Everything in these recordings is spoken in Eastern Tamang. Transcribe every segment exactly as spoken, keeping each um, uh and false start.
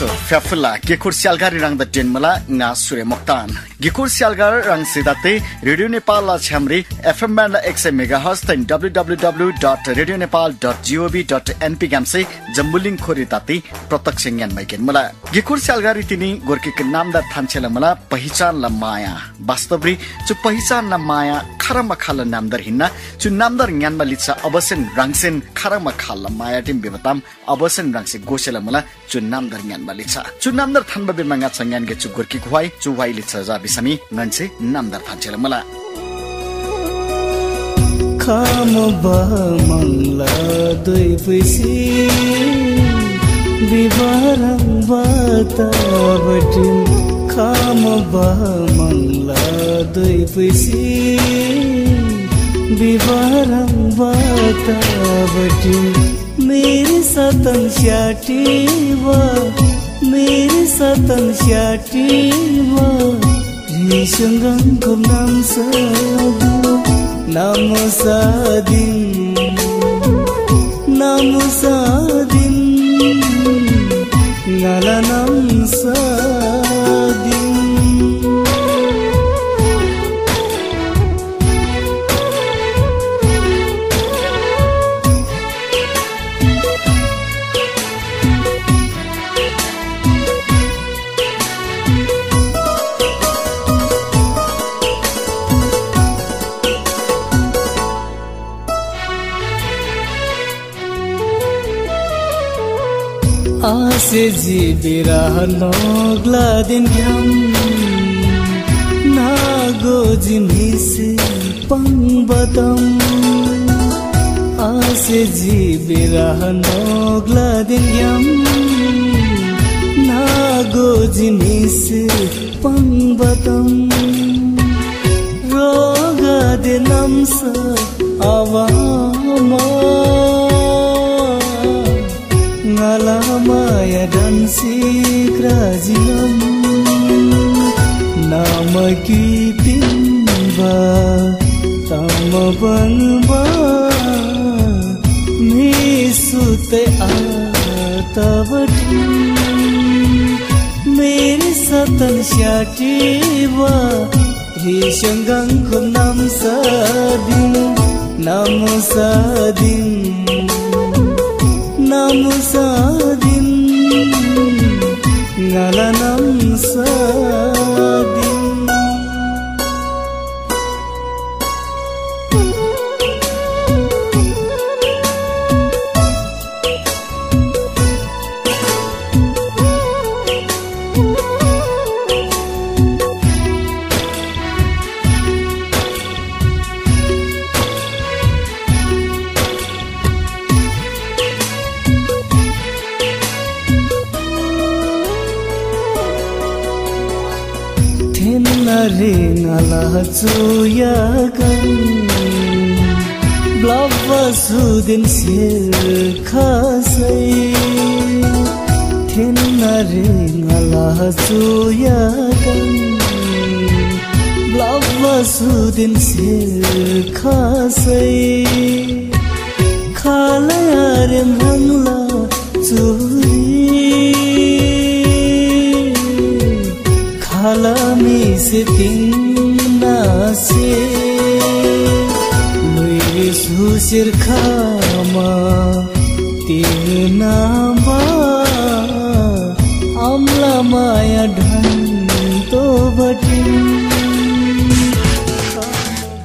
फ्‍याफुल्‍ला गेखुर स्‍यालगारी ह्राङदा टेन मुला, ङा सुरे मोक्तान। गेखुर स्‍यालगार ह्राङसे दाते रेडियो नेपालला छ्‌यामरी एफएम ब्यान्डला एक सय मेगाहर्ट्ज तेन W W W dot radio Nepal डट जीओभी डट एनपी ग्‍यामसे जम्बुलिङ खोरी दाते प्रत्यक्ष ङ्‌यान्‍बाइकेन मुला। गेखुर स्‍यालगारी तिनी गोर्केक नामदार थान्‍छेला मुला पहिचानला माया। वास्तवरी चु पहिचानला माया खारम्‍बा खाल्‍ला नामदार हिन्‍ना। चु नामदार ङ्‌यान्‍बा लिच्‍छा अवश्यन ह्राङसेन खारम्‍बा खाल्‍ला माया टिम भिबा ताम अवश्यन ह्राङसे गोसेला मुला। चु नामदार ङ्‌यान्‍बा लिच्‍छा। चु नामदार थान्‍बा बेमा ङाच्‍छा ङ्‌यान्‍गे चु गोर्केक व्‍हाइ, चु व्‍हाइ लिच्‍छा जा भिसमी ङन्‍से नामदार थान्‍छेला मुला। खामबा मंला दुई पुइसी बिबारङ बाता बटिम। खामबा मंला दुई पुइसी बिबारङ बाता बटिम। मेरी सतन स्याटी वा, मेरी सतन स्याटी वा। ह्रीसङ्गङको नाम सादिम, नाम सादिम, नाम सादिम, ङाला नाम सादिम। आसे जी बिरह नोगला दिनग्‍याम नागो जिन्‍सी पाङ्बा ताम। आसे जी बिरह नोगला दिनग्‍याम नागो जिन्‍सी पाङ्बा ताम। रोगदे नाम्‍सा आवामा ङाला माया ढन्‍सी क्राजिलम। नामकी पिन्‍बा ताम बङ्बा म्‍हि सुत्तै आतबटी। मेरी सतन स्याटी वा ह्रीसङ्गङको नाम सादिम, नाम सादिम, नाम सादिम, ङाला नाम सादिम। थेन्‍ना रे ङाला चुयागन ब्‍लप्‍बा सुदेन सेल खसै। थेन्‍ना रे ङाला चुयागन ब्‍लप्‍बा सुदेन सेल खसै। खालै आरे म्राङ्ला चुरी खाला म्‍हिसे तिङ्नासे लुइरी सुसेर खमा तिङ्नाबा आम्‍ला माया ढन्‍तोबटी।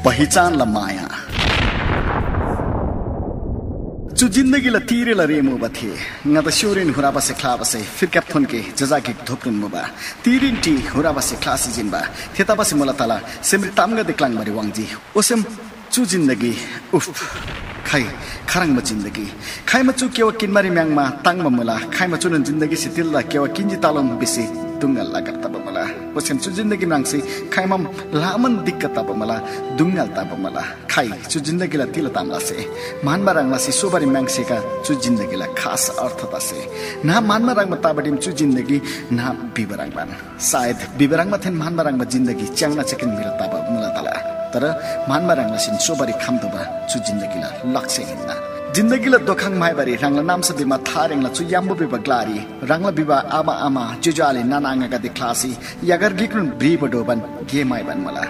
पहिचानला माया। चु जिन्दगीला तिरेला रे मुबा थे। ङादा स्‍य्‍होरीन हुराबासे ख्‍लाबासे फिर्क्‍याप थोन्‍के जजा गिक धोप्‍लुन मुबा। तिरिन टी हुराबासे ख्‍लासी जिन्‍बा। थेतबासे मुला तला सेमरी तामगदे क्‍लाङ्बारी वाङ्‌जी। ओसेम चु जिन्दगी, उफ, खाइ, खाह्रङ्बा जिन्दगी। खाइमा चु केवा किन्‍बारी म्‍याङ्मा ताङ्‍बा मुला। खाइमा चुनोन जिन्दगीसे तिल्‍दा केवा किन्‍जी तालोम भिसी दुङ्‌गल लागर तबा मुला। ओसेम चु जिन्दगी म्राङ्सी खाइमाम लामन दिक्क तबा मुला, दुङ्‌गल तबा मुला। खाइ, चु जिन्दगीला तिला ताम लसे म्‍हन्‍बा ह्रङ् लसी सोबारी म्‍याङ्सेका चु जिन्दगीला खास अर्थ तसे। न्‍ह म्‍हन्‍बा ह्रङ्‌बा तबारीम चु जिन्दगी न्‍ह भिबा ह्रङ्‌बान। सायद भिबा ह्रङ्‌बा थेन म्‍हन्‍बा ह्रङ्‌बा जिन्दगी च्‍याङ्ना चकिन म्‍हिला तबा मुला तला। तर म्‍हन्‍बा ह्रङ् लसीन सोबारी खम्‍तोःबा चु जिन्दगीला लक्ष्य हिन्‍ना। जिन्दगीला दोखाङ म्‍हाइबारी ह्राङला नाम्‍सा भिमा थारेङला चु याम्‍बु भिबा ग्‍लारी ह्राङला भिबा आबा आमा, ज्‍योज्‍यो आले नाना आङागदे ख्‍लासी यागर गिकनोन भ्रिबा ढोबान गे म्‍हाइबान मुला।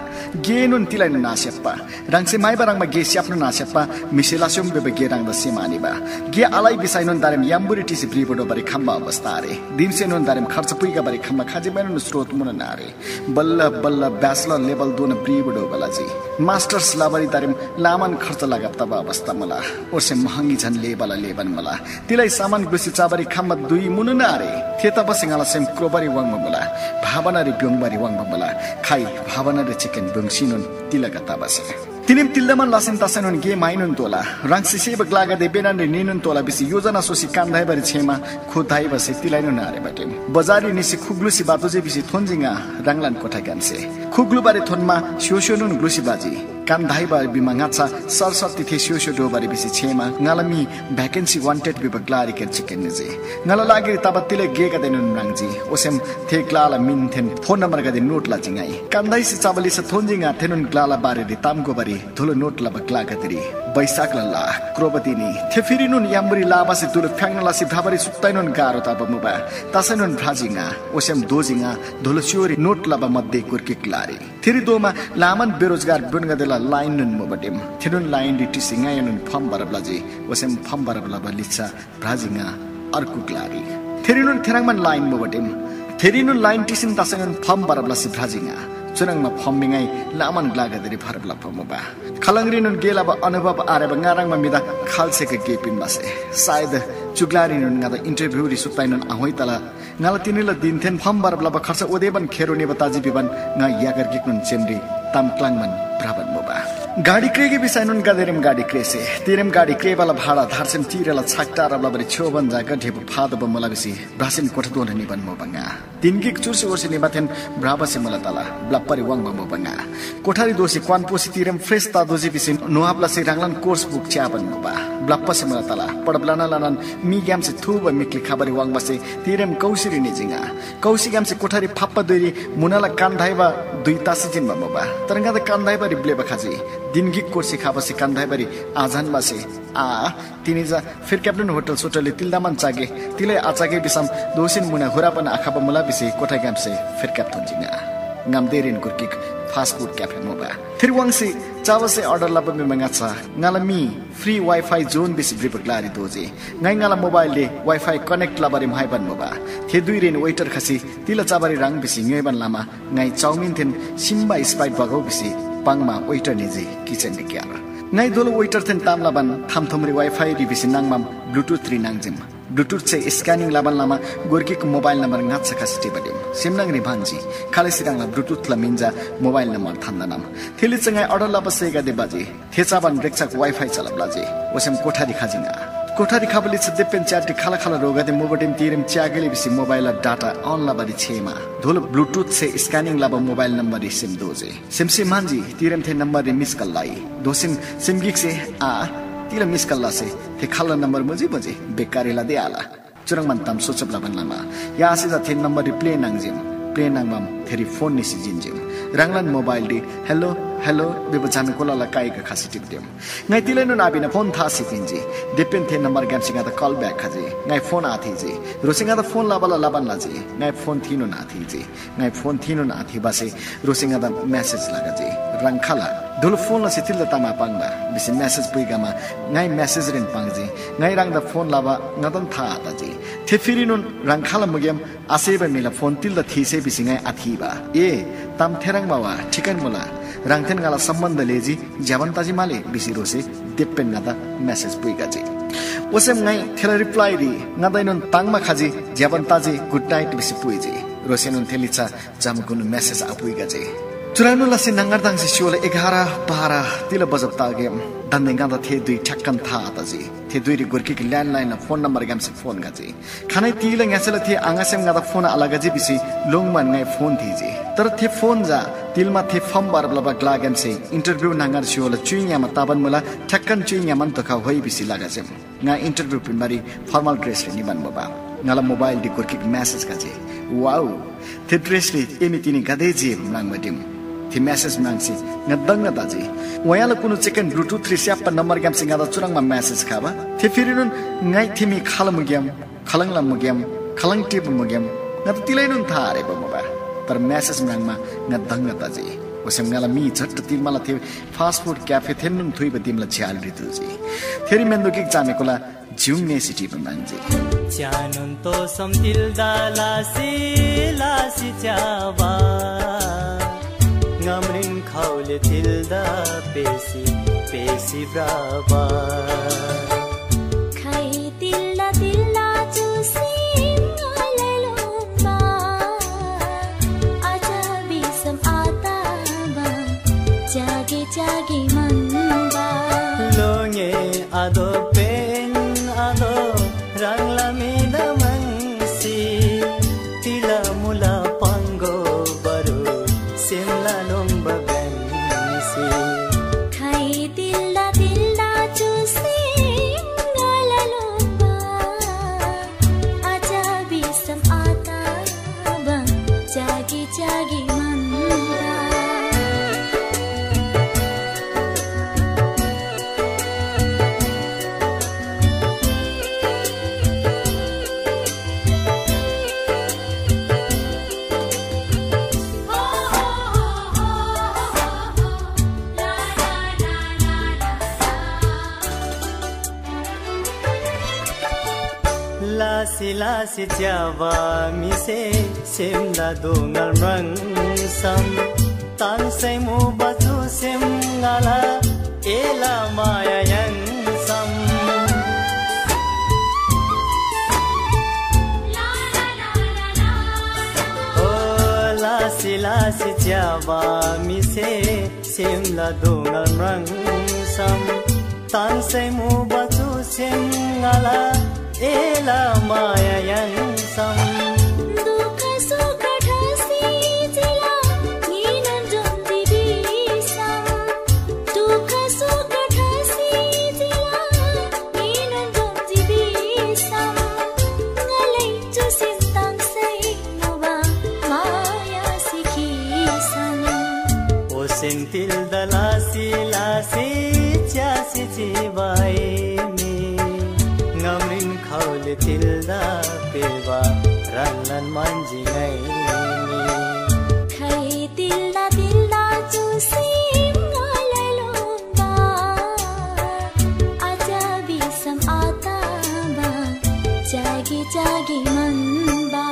गेएनोन तिलाएनोन आस्‍याप्‍बा। ह्राङसे म्‍हाइबा ह्रङ्‌बा गे स्‍याप्‍नोन आस्‍याप्‍बा, म्‍हिसे लस्‍योम भिबा गे ह्राङदा सेम आनिबा। गे आलै भिसैनोन दारेम याम्‍बुरी टिसी भ्रिबा ढोबारी खम्‍बा अवस्था आरे। दिमसेनोन दारेम खर्च पुइखबारी खम्‍बा खजिमैनोन स्रोत मुनोन आरे। बल्‍ल बल्‍ल bachelor level दोन भ्रिबा ढोबा लजी। Masters लबारी दारेम लामान खर्च लागब तबा अवस्था मुला। ओर्से महँगी झन लेबाला लेबान मुला। तिलै सामान ग्‍लुसी चबारी खम्‍बा धुइ मुनोन आरे। थेतबासे ङाला सेम क्रोबारी वाङ्बा मुला। भावनारी ब्‍योङ्बारी वाङ्बा मुला। खाइ भावनारी चिकन ब्‍योङ्सीनोन तिलक तबासे। तिनीम तिल्‍दामान लसीन तसैनोन गे म्‍हाइनोन तोःला। ह्राङसे सेबा ग्‍लागदे बेनानरी निनोन तोःला भिसी योजना स्‍होसी कान धाइबारी छेमा खु धाइबासे तिलाइनोन आरेबाटे। बजाररी निसी खु ग्‍लुसी बातोःजी भिसी थोन्‍जी ङा ह्राङलान कोठाग्‍यामसे। खु ग्‍लुबारी थोन्‍मा स्‍य्‍हो स्‍य्‍होनोन ग्‍लुसी बाजी। कान धाइबा भिमा ङाच्‍छा सरसर्ती थे स्‍य्‍हो स्‍य्‍हो ढोबारी भिसी छेमा ङाला मी vacancy wanted भिबा ग्‍लारीकेर चिकेन निजी। ङाला लागिरी तबा तिलै गेगदेनोन म्राङ्जी। ओसेम थे ग्‍लाला मिनथेन फोन नम्‍बरगदे नोट लजी ङाइ। कान धाइसी चबा लिच्‍छा थोन्‍जी ङा थेनोन ग्‍लाला बारेरी ताम गोबारी धुलु नोट लबा ग्‍लागदेरी। बैशाखला ला क्रोबदिनी थे फिरीनोन याम्‍बुरी लाबासे धुलु फ्‍याङ्ना लसी भ्रबारी सुत्तैनोन गाह्रो तबा मुबा। तसैनोन भ्रजी ङा, ओसेम दोजी ङा धुलु स्‍य्‍होरी नोट लबा मध्ये कुर्की ग्‍लारी। थेरी दोमा लामान बेरोजगार ब्‍योनगदेला लाइननोन मुबा टिम। थेनोन लाइनरी टिसी ङाएनोन फर्म भरब लजी, ओसेम फर्म भरब लबा लिच्‍छा भ्रजी ङा अर्गु ग्‍लारी। थेरीनोन थेह्रङ्बान लाइन मुबा टिम। थेरीनोन लाइन टिसीन तसैनोन फर्म भरब लसी भ्रजी ङा। चुह्रङ्बा फर्म मी ङाइ लामान ग्‍लागदेरी भरब लबा मुबा। खलङरीनोन गे लबा अनुभव आरेबा ङा ह्रङ्‌बा म्‍हिदा खाल्‍सेका गे पिन्‍बासे। सायद चु ग्‍लारीनोन ङादा इन्टरभ्यूरी सुत्तैनोन आहोइ तला। ङाला तिनीला दिनथेन फर्म भरब लबा खर्च ओदेबान खेरो निबा तजी भिबान ङा यागर गिकनोन चेमरी ताम क्‍लाङ्‌बान भ्रबान मुबा। गाडी क्रेःगे भिसैनोन गादेरेम गाडी क्रेःसे। तिरेम गाडी क्रेःबाला भाडा धारसेम तिरेला छाक टारब लबारी छ्‌योबान जागा ढेबु फादोबा मुला भिसी भ्रसीन कोठादोना निबान मुबा ङा। दिन गिक चुर्सी ओर्सी निबाथेन भ्रबासे मुला तला ब्‍लप्‍बारी वाङ्बा मुबा ङा। कोठारी दोःसी क्‍वान पोसी तिरेम फ्रेस ततोःजी भिसी नुहाब लसी ह्राङलान कोर्स बुक च्‍याबान मुबा। ब्‍लप्‍बासे मुला तला पढब लना लनान मीग्‍यामसे थुबा मिकली खबारी वाङ्बासे तिरेम कौसीरी निजी ङा। कौसीग्‍यामसे कोठारी फाप्‍बा धुइरी मुनाला कान धाइबा धुइ तसी जिन्‍बा मुबा। तर ङादा कान धाइबारी ब्‍लेबा खजी। दिन गिक कोर्सी खबासे कान धाइबारी आझान्‍बासे आ तिनी चा फिर्क्याप्‍नोन होटल सोटलरी तिल्‍दामान चागे, तिलै आचागे भिसम दोःसीन मुना हुरापन आखबा मुला भिसी कोठाग्‍यामसे फिर्क्याप थोन्‍जी ङा। ङामदेरीन गुर्गिक फास्ट फुड क्याफे मुबा। थेरी वाङ्सी चबासे अर्डर लबा म्‍हिमा ङाच्‍छा ङाला मी फ्री वाइफाई जोन भिसी भ्रिबा ग्‍लारी दोःजी। ङाइ ङाला मोबाइलरी वाइफाई कनेक्ट लबारी म्‍हाइबान मुबा। थे धुइरीन वेटर खसी तिला चबारी ह्राङ भिसी ङ्‌योइबान लमा ङाइ चाउमिनथेन सिम्‍बा स्प्राइट बगौ भिसी पाङ्‌मा वेटर निजी किचनरी क्‍यार। ङाइ दोलो वेटरथेन ताम लबान थामथोमरी वाइफाईरी भिसी नाङमाम ब्लुटुथरी नाङजीम। ब्लुटुथसे स्क्यानिङ लबान लमा गोर्कीको मोबाइल नम्बर ङाच्‍छा खसी टिबा दिम। सेमनाङरी म्‍हन्‍जी, खालैसे ह्राङला ब्लुटुथला मिन चा मोबाइल नम्बर थान्‍दा नाम। थेली चा ङाइ अर्डर लबा सयगदे बाजी। थे चबान रेक्‍चाक वाइफाई चलब लजी। ओसेम कोठारी खजी ङा। कोठारी खबा लिच्‍छा देप्‍पेन च्याट्टी खाला खाला रोगदे मुबा दिम तिरेम च्‍यागेले भिसी मोबाइलला डाटा अन लबारी छेमा धुल ब्लुटुथसे स्क्यानिङ लबा मोबाइल नम्बररी सेम दोःजी। सेमसे म्‍हन्‍जी, तिरेम थे नम्बररी मिस कल लइ। दोःसीम सेम गिकसे आ तिला मिस कल लसे थे खाल्‍ला नम्बर मुजी मुजी बेकारी लदे आल। चुह्रङ्बान ताम सोचब लबान लमा यासे चा थे नम्बररी प्ले नाङजीम। प्ले नाङबाम थेरी फोन निसी जिन्‍जीम। ह्राङलान मोबाइलरी हेलो हेलो भिबा झामे कोलाला काइगा खसी टिप्‍देम। ङाइ तिलैनोन आबिना फोन थासी पिन्‍जी। देप्‍पेन थे नम्बरग्‍यामसे ङादा कल ब्याक खजी। ङाइ फोन आथीजी। ह्रोसे ङादा फोन लबाला लबान लजी। ङाइ फोन थीनोन आथीजी। ङाइ फोन थीनोन आथीबासे ह्रोसे ङादा म्‍यासेज लगजी। ह्राङ खाला धुल फोन लसी तिल्‍दा ताम आपाङ्बा भिसी म्‍यासेज पुइगमा ङाइ म्‍यासेजरीन पाङ्जी। ङाइ ह्राङदा फोन लबा ङादान था आतजी। थे फिरीनोन ह्राङ खाला मुग्‍याम आसेबा म्‍हिला फोन तिल्‍दा थीसे भिसी ङाइ आथीबा। ए, ताम थेह्रङ्बा वा, ठिकैन मुला। ह्राङथेन ङाला सम्‍बन्‍ध लेजी, ज्‍यबान तजी माले भिसी ह्रोसे देप्‍पेन ङादा म्‍यासेज पुइगजी। ओसेम ङाइ थेला रिप्‍लाइरी ङादाएनोन ताङ्मा खजी, ज्‍यबान तजी, गुड नाइट भिसी पुइजी। ह्रोसेनोन थे लिच्‍छा जमाकुनु म्‍यासेज आपुइगजी। चुह्रङ्नु लसी न्‍हङगरदङसे स्‍य्‍होला एघार बाह्र तिला बजब तगेम दान्‍दे ङादा थे धुइ ठ्याक्‍कन था आतजी। थे धुइरी गोर्कीक ल्यान्डलाइनला फोन नम्‍बरग्‍यामसे फोन गजी। खानै तिगला ङ्‍यासेला थे आङासेम ङादा फोन आलगजी भिसी लोङ्‌बान ङाइ फोन थीजी। तर थे फोन चा तिल्‍मा थे फर्म भरब लबा ग्‍लाग्‍यामसे इन्टरभ्यू न्‍हङगर स्‍य्‍होला च्‍युइ ङ्‌यामा तबान मुला, ठ्याक्‍कन च्‍युइ ङ्‌यामान धोखा व्‍होइ भिसी लगजेम। ङा इन्टरभ्यू पिन्‍बारी फर्मल ड्रेसरी निबान मुबा। ङाला मोबाइलरी गोर्कीक म्‍यासेज गजे। वाउ, थे ड्रेसरी एमी तिनी गाते जे म्राङ्बा दिम। थे म्‍यासेज म्राङ्सी ङा दङ्ना तजी। वयाला कुनु चेकेन ब्लुटुथरी स्‍याप्‍बा नम्‍बरग्‍यामसे ङादा चुह्रङ्बा म्‍यासेज खबा। थे फिरीनोन ङाइ थे म्‍हि खाल मुग्‍याम, खलङला मुग्‍याम, खलङ टिबा मुग्‍याम ङादा तिलैनोन था आरेबा मुबा। तर म्‍यासेज म्राङ्मा ङा दङ्ना तजी। ओसेम ङाला मी झट्ट तिलमाला थे फास्ट फुड क्‍याफे थेन्‍नोन थुइबा दिमला झ्‍यालरी तुजी। थेरी मेन्‍दो गिक चामेकुला झिउङ नेसी टिबा म्राङ्जी। च्‍यानोन तोसम तिल्‍दा लासी लासी च्‍याबा। ङामरीन खौले तिल्‍दा पेसी पेसी भ्रबा। खै तिल्‍दा तिल्‍दा चुसी ङाला लोङ्बा। आचा भिसम आताबा। च्‍यागे च्‍यागे म्‍हन्‍बा। लोङे आदो पेन आदो ह्राङला म्‍हिदा म्‍हन्‍सी तिला मुला पाङ्‍गो बरु सेमला लोङ्बा ब्‍याङ्‍सी। खै तिल्‍दा तिल्‍दा चुसी ङाला लोङ्बा। आचा भिसम आताबा। च्‍यागे च्‍यागे म्‍हन्‍बा। लासी लासी च्‍याबा म्‍हिसे सेमदा दोङल म्राङ्सम। ताङ्सै मुबा चु सेम ङाला एला माया याङ्सम। ओ लासी लासी च्‍याबा म्‍हिसे सेमला दोङल म्राङ्सम। ताङ्सै मुबा चु सेम ङाला एला माया याङ्सम। दुःख सुख ढसी जिला ङिनोन जोन्‍जी भिसम। दुःख सुख ढसी जिला ङिनोन जोन्‍जी भिसम। ङालै चु सेम ताङ्सै मुबा माया सिखिसम। ओसेन तिल्‍दा लासी लासी च्‍यासी चिबाइनी। ङामरीन खौले तिल्‍दा पेबा ह्राङलान म्‍हन्‍जी ङाइनी। खै तिल्‍दा तिल्‍दा चुसी ङाला लोङ्बा। आचा भिसम आताबा। च्‍यागे च्‍यागे म्‍हन्‍बा।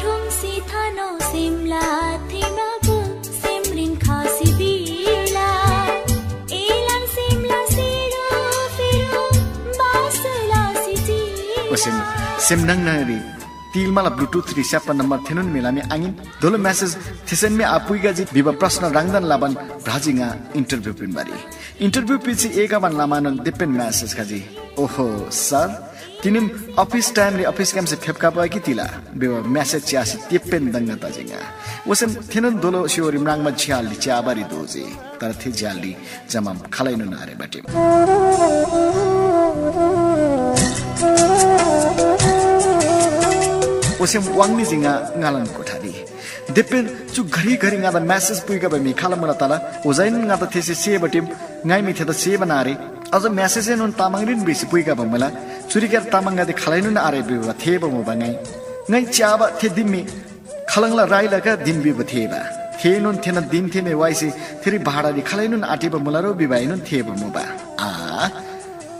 ठुङ्सी थानो सिमला थिमाबु सिमरिन खसी बिला। एलान सिमला सिरो फिरो बासुला सिटी। ओसेन सेम नाङ नाङरी तिलमाला ब्लुटुथरी स्‍याप्‍बा नम्‍बर थेनोन म्‍हिला मी आङिन। दोलो म्‍यासेज थेसेन मी आपुइगा जी भिबा प्रश्न ह्राङदान लबान भ्राजी ङा इन्टरभ्यू पिन्‍बारी। इन्टरभ्यू पिन्‍सी एगाबान लमानोन दिप्‍पेन म्‍यासेज खजी। ओहो सर, तिनीम अफिस टाइमरी अफिसग्‍यामसे फेप्‍खबा कि तिला भिबा म्‍यासेज च्‍यासी तिप्‍पेन दङ्गा तजी ङा। ओसेन थेनोन दोलो स्‍य्‍होरी म्राङ्बा झ्‍यालरी च्‍याबारी दोजी। तर थे झ्‍यालरी जम्‍मा खालैनोन आरेबाटे। ओसेम वाङनी जिङा ङालान कोठारी। देप्‍पेन चु घरि घरि ङादा म्‍यासेज पुइखबा म्‍हि खाल मुला तला, ओझैनोन ङादा थेसे सेबा टिम, ङाइ मी थेदा सेबा नारे। अझ म्‍यासेजएनोन तामाङरीन भिसी पुइखबा मुला। चुरीक्‍यार तामाङगदे खालैनोन आरे भिबा थेःबा मुबा ङाइ। ङाइ च्‍याबा थे दिम मी खलङला राइला का दिम भिबा थेःबा। थेएनोन थेना दिम थेमे वाइसे थेरी भाडारी खालैनोन आटिबा मुला रो भिबाएनोन थेःबा मुबा। आ,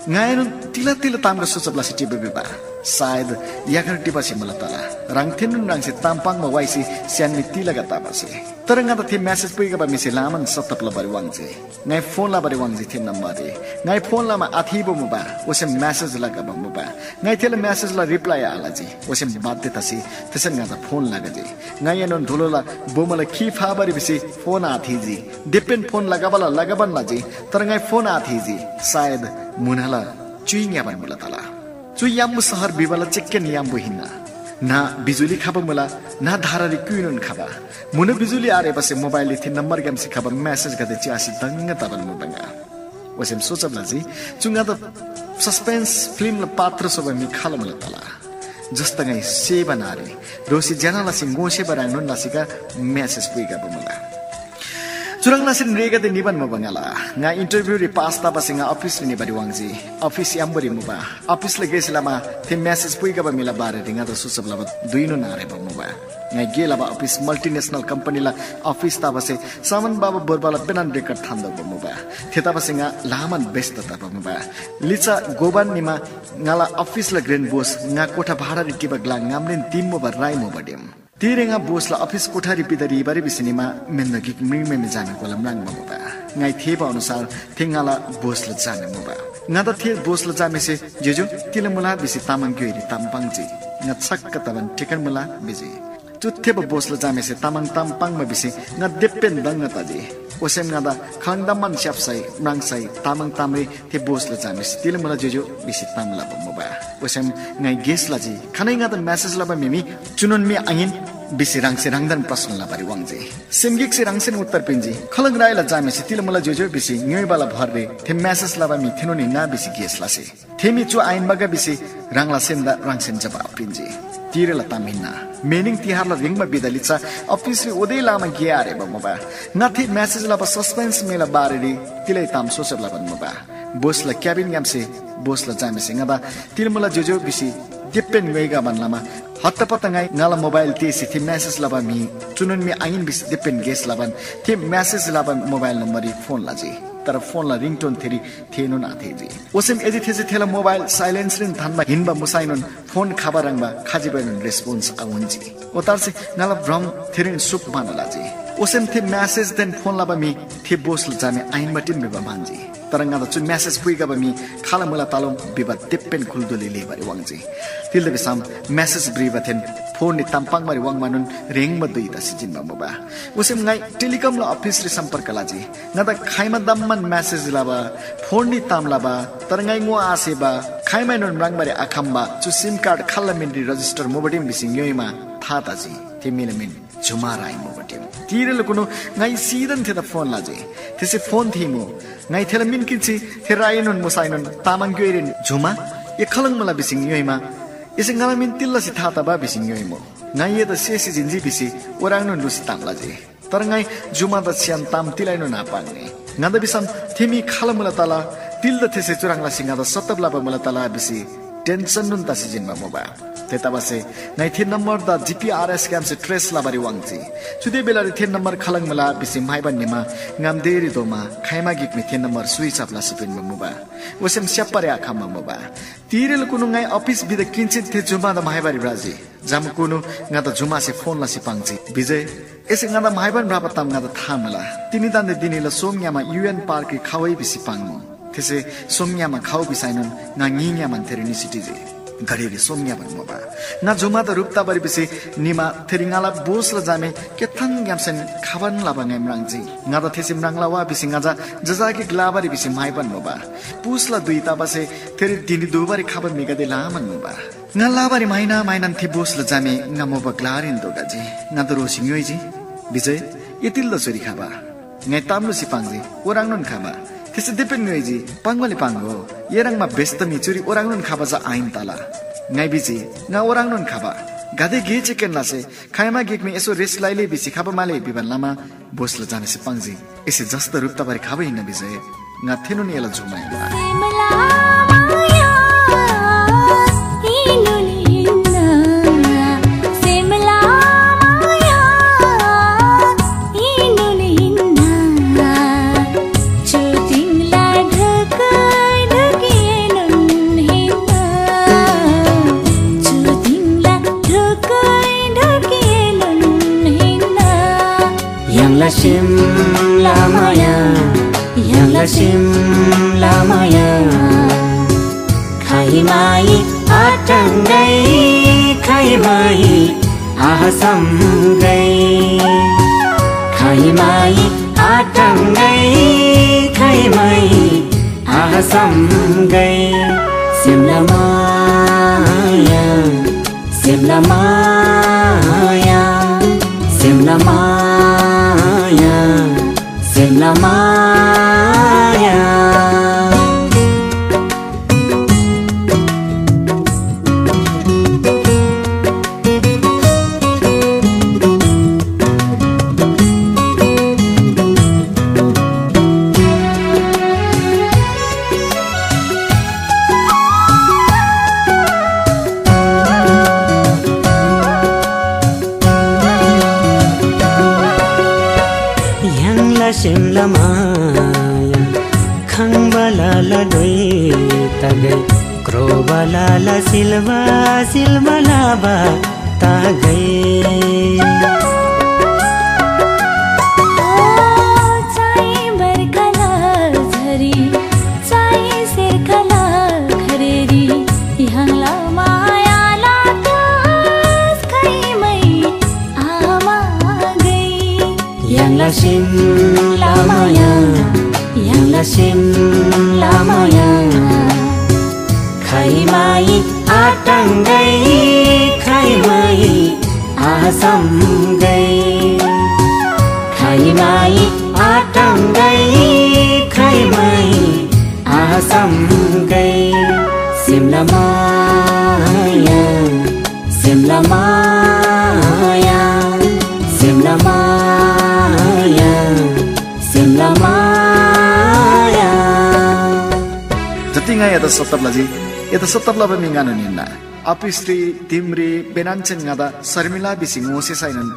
ङाएनोन तिला तिला तामगा सोचब लसी टिबा भिबा। सायद यागर टिबासे मुला तला। ह्राङ थेन्‍नोन ह्राङसे ताम पाङ्बा वाइसे स्‍यानमी तिलागा तबासे। तर ङादा थे म्‍यासेज पुइखबा म्‍हिसे लामान सत्तब लबारी वाङ्‌जे। ङाइ फोन लबारी वाङ्‌जी थे नम्‍बररी। ङाइ फोन लमा आथीबो मुबा, ओसे म्‍यासेज लगबा मुबा। ङाइ थेला म्‍यासेजला रिप्‍लाई आलजी, ओसे बाध्‍य तसी थेसेन ङादा फोन लगजी। ङाइएनोन धुलोला बोमोला खी फाबारी भिसी फोन आथीजी। देप्‍पेन फोन लगबला लगबान लजी, तर ङाइ फोन आथीजी। सायद म्‍हुनला च्‍युइ ङ्‌याबान मुला तला। चु याम्‍बु शहर भिबाला चिक्‍केन याम्‍बु हिन्‍ना। ना बिजुली खबा मुला, ना धारारी क्‍युइनोन खबा। मुनु बिजुली आरेबासे मोबाइलरी थे नम्‍बरग्‍यामसे खबा म्‍यासेजगदे च्‍यासी दङ्ग तबान मुबा ङा। ओसेम सोचब लजी, चु ङादा सस्पेन्स फिल्मला पात्र स्‍होबा म्‍हि खाल मुला तला। जस्‍ता ङाइ सेबा नारे दोःसी ज्‍यना लसी ङोसेबा ह्रङ्नोन लसीका म्‍यासेज पुइखबा मुला। चुह्रङ् लसीन रेगदे निबान मुबा ङाला। ङा इन्टरभ्यूरी पास तबासे ङा अफिसरी निबारी वाङ्जी। अफिस याम्‍बोरी मुबा। अफिसला गेसे लमा थे म्‍यासेज पुइखबा म्‍हिला बारेरी ङादा सुचब लबा धुइनोन आरेबा मुबा। ङाइ गे लबा अफिस मल्‍टिनेसनल कम्‍पनीला अफिस तबासे सामान बाबा बोर्बाला पेनान रेकर्ड थान्‍दोबा मुबा। थेतबासे ङा ल्‍हानान व्यस्त तबा मुबा। लिच्‍छा गोबान निमा ङाला अफिसला घ्रेन बोस ङा कोठा भाडारी टिबा ग्‍ला ङामरीन तिम मुबा राइ मुबा डिम। तिरे ङा बोसला अफिस कोठारी पिदा ह्रीबारी भिसी निमा मेन्‍दो गिक म्रिङम्‍हेमे झामे कोला म्राङ्बा मुबा। ङाइ थेःबा अनुसार थे ङाला बोसला झामे मुबा। ङादा थे बोसला झामेसे ज्‍योज्‍यो तिल मुला भिसी तामाङ ग्‍योइरी ताम पाङ्जी। ङा छक्‍क तबान ठिकन मुला भिजी। चु थेबा बोसला झामेसे तामाङ ताम पाङ्बा भिसी ङा देप्‍पेन दङ्ग तजी। ओसेम ङादा खालङ दम्‍मान स्‍याप्‍सै म्राङ्सै तामाङ तामरी थे बोसला झामेसे तिल मुला ज्‍योज्‍यो भिसी ताम लबा मुबा। ओसेम ङाइ गेस लजी, खानै ङादा म्‍यासेज लबा म्‍हि मी चुनोन मी आहिन भिसी ह्राङसे ह्राङदान प्रश्‍न लबारी वाङ्‌जी। सेम गिकसे ह्राङसेन उत्तर पिन्‍जी, खालङ राइला झामेसे तिल मुला ज्‍योज्‍यो भिसी ङ्‌योइबाला भररी थे म्‍यासेज लबा म्‍हि थेनोन हिन्‍ना भिसी गेस लसी। थे मी चु आहिन बगा भिसी ह्राङला सेमदा ह्राङसेन जवाब पिन्‍जी। तिरेला ताम हिन्‍ना। मेनिङ तिहारला ह्रेङ्बा बिदा लिच्‍छा अफिसरी ओदे लामा गे आरेबा मुबा। ङा थे म्‍यासेज लबा सस्पेन्स म्‍हिला बारेरी तिलै ताम सोचब लबान मुबा। बोसला क्याबिनग्‍यामसे बोसला झामेसे ङादा तिल मुला ज्‍योज्‍यो भिसी देप्‍पेन ङ्‌योइगबान लमा हत्तापत्ता ङाइ ङाला मोबाइल तेःसी थे म्‍यासेज लबा म्‍हि चुनोन मी आहिन भिसी देप्‍पेन गेस लबान थे म्‍यासेज लबा मोबाइल नम्‍बररी फोन लजी। तर फोनला रिङटोन थेरी थेनोन आथेःजी। ओसेम यदि थेसे थेला मोबाइल साइलेन्सरीन थान्‍बा हिन्‍बा मुसैनोन फोन खबा ह्रङ्‌बा खजिबएनोन रेस्पोन्‍स आउन्‍जी। ओतारसे ङाला भ्रम थेरीन सुप मान लजी। ओसेम थे म्‍यासेजदेन फोन लबा म्‍हि थे बोसला झामे आहिन्‍बा टिम भिबा म्‍हन्‍जी। तर ङादा चु म्‍यासेज पुइखबा म्‍हि खाल मुला तलोम भिबा देप्‍पेन खुल्‍दुली लेबारी वाङ्‌जी। तिग्‍दा भिसम म्‍यासेज भ्रिबाथेन फोनरी ताम पाङ्‌बारी वाङ्‌मानोन ह्रेङ्बा धुइ तसी जिन्‍बा मुबा। ओसेम ङाइ टेलिकमला अफिसरी सम्‍पर्क लजी। ङादा खाइमा दम्‍मान म्‍यासेज लबा, फोनरी ताम लबा, तर ङाइ ङोआसेबा, खाइमाएनोन म्राङ्बारी आखम्‍बा चु सिम कार्ड खाल्‍ला मिनरी रजिस्टर मुबा टिम भिसी ङ्‌योइमा था तजी। थे म्‍हिला मिन जुमा राइ मुबा टिम। तिरेला कुनु ङाइ सिधन थेदा फोन लजी। थेसे फोन थीमु। ङाइ थेला मिन किन्‍सी थे राइएनोन मुसैनोन तामाङ ग्‍योइरीन जुमा, ए खालङ मुला भिसी ङ्‌योइमा, एसे ङाला मिन तिल्‍लासे था तबा भिसी ङ्‌योइमु। ङाइ एदा सेसी जिन्‍जी भिसी ओह्रङ्नोन लुसी ताम लजी। तर ङाइ जुमादा स्‍यान ताम तिलाएनोन आपाङ्नी। ङादा भिसम थे म्‍हि खाल मुला तला, तिल्‍दा थेसे चुह्रङ् लसी ङादा सत्तब लबा मुला तला भिसी टेन्‍सननोन तसी जिन्‍बा मुबा। थेतबासे ङाइ थे नम्‍बरदा जीपीआरएसग्‍यामसे ट्रेस लबारी वाङ्‌जी। चुदे बेलारी थे नम्‍बर खालङ मुला भिसी म्‍हाइबान निमा ङामदेरी धोमा खाइमा गिक मी थे नम्‍बर स्‍विच अफ लसी पिन्‍बा मुबा। ओसेम स्‍याप्‍बारी आखम्‍बा मुबा। तिरेल कुनु ङाइ अफिस बिदा किन्‍सीन थे जुमादा म्‍हाइबारी भ्रजी। जमाकुनु ङादा जुमासे फोन लसी पाङ्जी, "विजय, एसे ङादा म्‍हाइबान भ्रबा ताम ङादा था मुला। तिनी दान्‍दे धिनीला सोमङ्‌यामा यूएन पार्करी खवै भिसी पाङ्‍मु।" थेसे सोमङ्‌यामा खउ भिसैनोन ङा ङिङ्‌यामान थेरी निसी टिजी। घडीरी सोमङ्‌याबान मुबा। ङा जुमादा ह्रुप तबारी भिसी निमा थेरी ङाला बोसला झामे केथाङग्‍यामसेन खबान लबा ङाइ म्राङ्जी। ङादा थेसे म्राङ्ला वा भिसी ङा चा जजाकी ग्‍लाबारी भिसी म्‍हाइबान मुबा। पुसला धुइ तबासे थेरी धिनी धुबारी खबा म्‍हिगदे ल्‍हानान मुबा। ङा लाबारी म्‍हाइना म्‍हाइनान थे बोसला झामे ङा मुबा ग्‍लारीन धोखजी। ङादा रोसी ङ्‌योइजी, "विजय, ए तिल्‍दा चुरी खबा?" ङाइ ताम लुसी पाङ्जी, "ओह्रङ्नोन खबा।" थेसे देप्‍पेन ङ्‌योइजी, "पाङ्‌बाले पाङ्‍गो, ए ह्रङ्‌बा व्यस्त म्‍हि चुरी ओह्रङ्नोन खबा चा आहिन तला।" ङाइ भिजी, "ङा ओह्रङ्नोन खबा। गाते गे चेकेन लसे, खाइमा गिक मी एसो रेस्ट लइले भिसी खबा माले" भिबान लमा बोसला झामेसे पाङ्जी, "एसे जस्‍ता ह्रुप तबारी खबा हिन्‍ना विजय, ङा थेनोन एला जुमा हिन्‍ना।" य्‍हाङला सिमला माया, य्‍हाङला सिमला माया। खाइमाई आटङ्गै, खाइमाई आसम्गै। खाइमाई आटङ्गै, खाइमाई आसम्गै। सिमला माया, सिमला माया, सेमला माया, सेमला माया। य्‍हाङला सेमला माया खङ्बाला लडोइ तगै, क्रोबाला ला सिल्बा सिल्बा लाबा तगै। ओ चाइ बर्खाला झरी, चाइ सेर्खाला खरेरी, य्‍हाङला मायाला क्यास खाइमै आमागै। य्‍हाङला सेमला माया, य्‍हाङला सेमला माया। खाइमाई आटाङ्गै, खाइमाई आसम्गै। खाइमाई आटाङ्गै, खाइमाई आसम्गै। सेमला माया, सेमला माया, सेमला माया, सेमला माया। जति ङा एदा सत्तब लजी, एदा सत्तब लबा म्‍हि ङानोन हिन्‍ना। अपिसरी, दिमरी, बेनान्‍छेन ङादा शर्मिला भिसी ङोसेसैनोन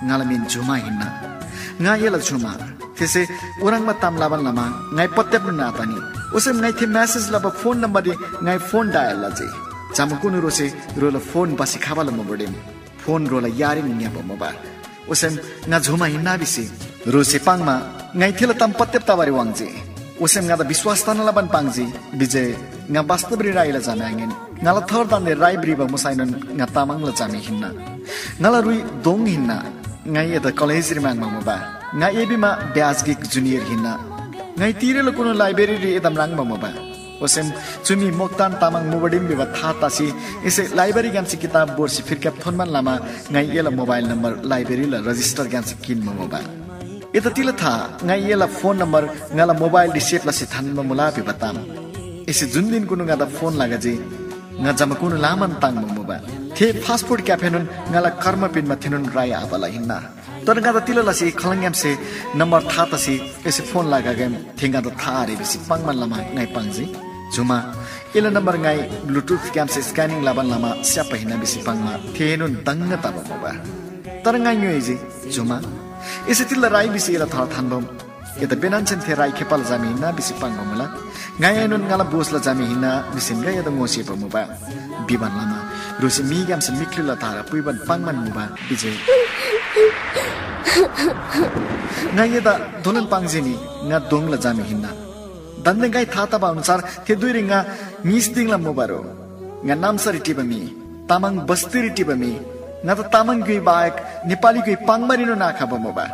ङाला मिन झुमा हिन्‍ना। ङा एला झुमा। थेसे ओह्रङ्बा ताम लबान लमा ङाइ पत्‍याबन आतनी। ओसेम ङाइ थे message लबा phone number री ङाइ phone dial लजी। जमाकुनु ह्रोसे ह्रोला phone भसी खबाला मुबुडीम phone ह्रोला यारीन ङ्‌याबा मुबा। ओसेम ङा झुमा हिन्‍ना भिसी ह्रोसे पाङ्‌मा ङाइ थेला ताम पत्‍याब तबारी वाङ्‌जी। ओसेम ङादा विश्‍वास तना लबान पाङ्जी, भिजय ङा वास्तवरी राईला झामे आङिन। ङाला थर दान्‍दे राइ भ्रिबा मुसैनोन ङा तामाङला झामे हिन्‍ना। ङाला रुइ दोङ हिन्‍ना। ङाइ एदा कलेजरी म्राङ्बा मुबा। ङा एबीमा batch गिक junior हिन्‍ना। ङाइ तिरेला कुनु library री एदा म्राङ्बा मुबा। ओसेम चु मी मोक्तान तामाङ मुबा डिम भिबा था तसी एसे library ग्‍यामसे किताब भोर्सी फिर्क्‍याब थोन्‍बान लमा ङाइ एला mobile number library ला register ग्‍यामसे किन्‍बा मुबा। एदा तिला था, ङाइ एला phone number ङाला mobile री save लसी थान्‍बा मुला भिबा ताम। एसे जुन दिनकुनु ङादा phone लगा जे ङा जमाकुनु लामान ताङ्‍बा मुबा। थे fast food cafe नुन ङाला कर्म पिन्‍बा थेनोन राइ आबाला हिन्‍ना। तर ङादा तिला लसी खलङग्‍यामसे number था तसी एसे phone लगागेम थे ङादा था आरे भिसी पाङ्‌बान लमा ङाइ पाङ्जी। जुमा, एला number ङाइ Bluetooth ग्‍यामसे scanning लबान लमा स्‍याप्‍बा हिन्‍ना भिसी पाङ्‌मा थेएनोन दङ्ग तबा मुबा। तर ङाइ ङ्‌योइजी, जुमा, एसे तिल्‍दा राइ भिसी एला थर थान्‍बम? एदा बेनान्‍छेन थे राइ खेप्‍बाला झामे हिन्‍ना भिसी पाङ्बा मुला। ङाइएनोन ङाला बोसला झामे हिन्‍ना भिसीन गा एदा ङोसेबा मुबा। भिबान लमा ह्रुसे मीग्‍यामसे मिख्‍लीला धारा पुइबान पाङ्‌बान मुबा भिजी। ङाइ एदा दोलन पाङ्जी नि, ङा दोङला झामे हिन्‍ना। दान्‍दे ङाइ था तबा अनुसार थे धुइरी ङा ङिस दिङला मुबा रो। ङा नाम्‍सारी टिबा म्‍हि, तामाङ बस्तीरी टिबा म्‍हि, ङादा तामाङ ग्‍योइ बाहेक नेपाली ग्‍योइ पाङ्‌बारीनोन आखबा मुबा।